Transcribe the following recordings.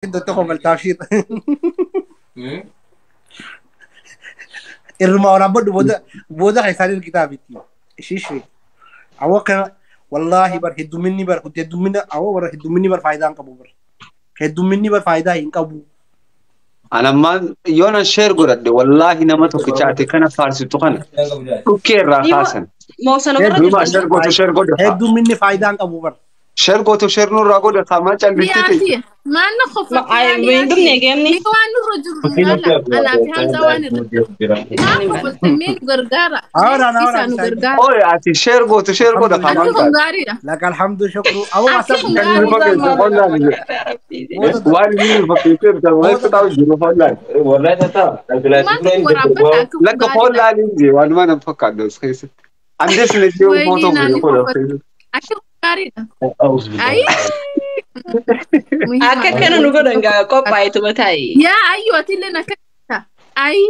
Iddoo komaltaaf shiir. Irrumaa waraabadhu booda booda keessaan ergitaa miti. Ishishri. Awwa kana wallaahi bar hedduminni bar hedduminni awwa bar hedduminni bar faayidaa hin qabu bar. Hedduminni bar faayidaa hin qabu. Anammaan yoo nan share godhadhe wallaahi nama tokkicha ati kana faarsitu kana dhukkee irraa kaasan. Moosan ofirra Duuba jirtan. share gootu share godhe haa. Hedduminni faayidaa hin qabu bar. Share gootu share nurraa godhe haa maal calliftiti. Liyaati. Maal na kofalti Hin dhumne geemni. Ni waan nurra jiru laala. Anaa fi Hamza waan irra jiru. Maal kofalte mee nu gargaara. Awra na Isaa awra. nu gargaara. Oye ati share gootu share godhe haa Akki maal kun taate. gaariidha. Laka alhamdu shukru. Awwa Akki wasa. kun Kan inni gaariidha. fakkeessu qollaan waan inni fakkeessee bitaa walitti ta'u jiru qollaan. Maal kun waraabbata akki kun Lakka gaariidha. qollaan hin jee waanuma nan fakkaadhu as keessatti. Andes na jee Wayii footoo naanni kun qola as kofalte. keessatti. Akki kun gaariidha. Ayi. Akka kana nu godhan gaa qophaa'eetuma taa'e. Yaa ayyuu atillee akka ayi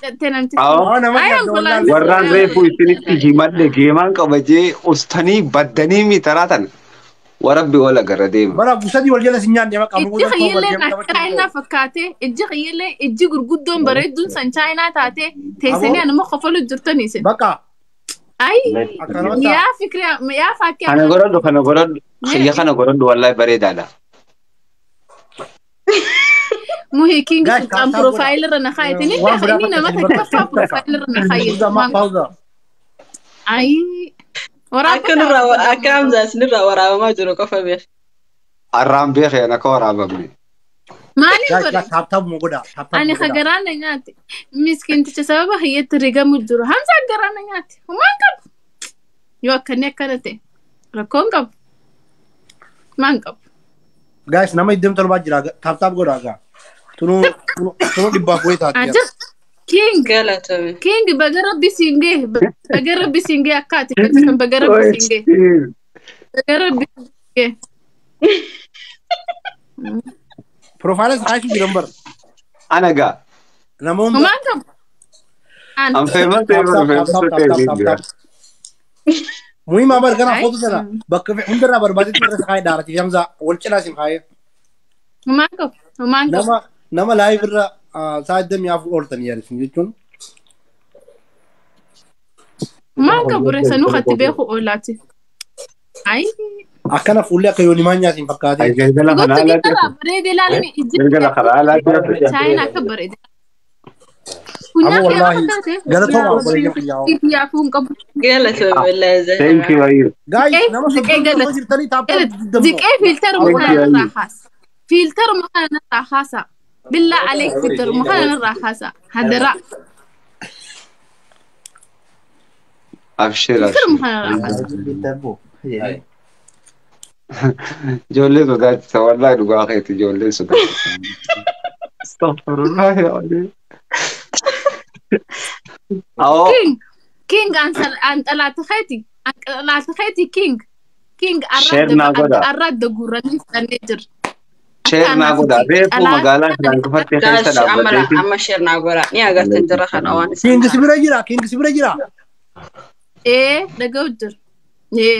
jettee namtichi. Awwa. Awwa nama Ayi nyaata wallaahi. ambulaansii. Warraan reefu isinitti himadhe geemaan qabajee ustanii baddanii mitaraa tan warabbi wal agarra deema. Bara busadii wal jala si nyaanne maqaa Ijji kiyyillee akka chaayinaa fakkaate ijji kiyyillee ijji gurguddoon bareedduun san chaayinaa taate teessanii anuma qofalu jirtan isin. Bakka Ayi akkanumatti yaa fikri yaa fakkii Kana godhadhu kana godhadhu xiyya kana godhadhu wallahi bareedaadha. Muhi king Guys, sultaan tap tap profile irra na kaayete ni Waan beeka biraa inni nama fakkaatan takkaffaa profile irra na kaayete. Fawza fawza. Ayi Akka nurraa akka Hamzaa isinirraa waraabamaa jiru qofa beeka. Arraan beekeen akka waraabamne. Maaliif Guys, godhe? tap tap mu godha. Tap tap Ani mu godha. ka garaa na nyaate. Miskiinticha sababa hiyyeetti rigamu jiru. Hamzaan garaa na nyaate. Homaan qabu. Yoo akkanni akkana ta'e rakkoon qabu. Maan qabu. Guys, nama iddoo torbaa jira. Tap tap godha gaa. Tunuu tunuu dhibbaaf wayii taati. Ajab. King. Galatame. King baga rabbi siin ga'e. Baga rabbi siin ga'e akka ati kan baga rabbi siin ga'e. Baga rabbi siin ga'e. Profile kaayisuu jiran bar. Ana gaa. Nama hunda. Homaan qabu. An. An feeman Tap ta'e tap feeman tap tap ta'e tap tap jira. tap. Muhiima bar kana Ay. foto sana bakka hundarraa barbaadetti irra kaayee dhaarati Hamza wal cinaa isin kaayee. Homaan qabu. Homaan qabu. Nama nama live irra sa'a 24 ooltan yaalisin jechuun. Homaan qabu reessanuu katti beeku oolaati. Ay. Akkana fuullee akka yoonimaa nyaatiin fakkaatee. Galgala kana Gotti alaatti gitarraa bareedee ilaalame ijji. Galgala kana alaatti Chaayinaa akka bareede. Amma Funyaan kee wallaahi fakkaate. galatooma obboleeyyan kiyyaa. Yaafuu hin qabu. Galatame wallaahi. Thank you ayyu. Guys, nama Ziqee 30 galata. jirtanii tap tap digdammoo. Ziqee filter Thank you kana ayyu. irraa haasa. Filter kana irraa haasa. Billaa aleek filter kana irraa haasa. Hadara. Abshir Filter abshir. kana irraa haasa. Ijoollee sodaachisa wallahi dhugaa keeti ijoollee sodaachisa. Astaghfirullah ya Ali. Awoo King. King an xalaata keeti. An xalaata keeti king. King Share naa godha. arradda guuranii fudhannee jirra. Share naa godha. Reefu magaalaa Firaankfurt keessa Gaash amma dhaabbateeti. amma share naa godha. Ni agartan jira kana waan isin. King si bira jira, King si bira jira. Ee dhaga'u jira. Ee.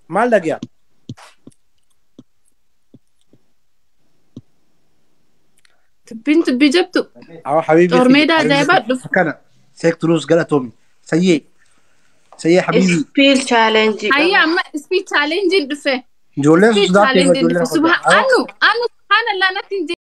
Maal dhagaya? Dubbiin dubbii jabdu. Awa habibi. Xormeedaa ajaa'ibaa dhufu. Akkana. Seekturuus galatoomi. Sayyee. Sayyee habibi. Spill challenge. Ayya amma speed challenge dhufe. Ijoolleen Speed sodaatee challenge ijoolleen dhufe. Subhaan anu anu subhaanallah natti hin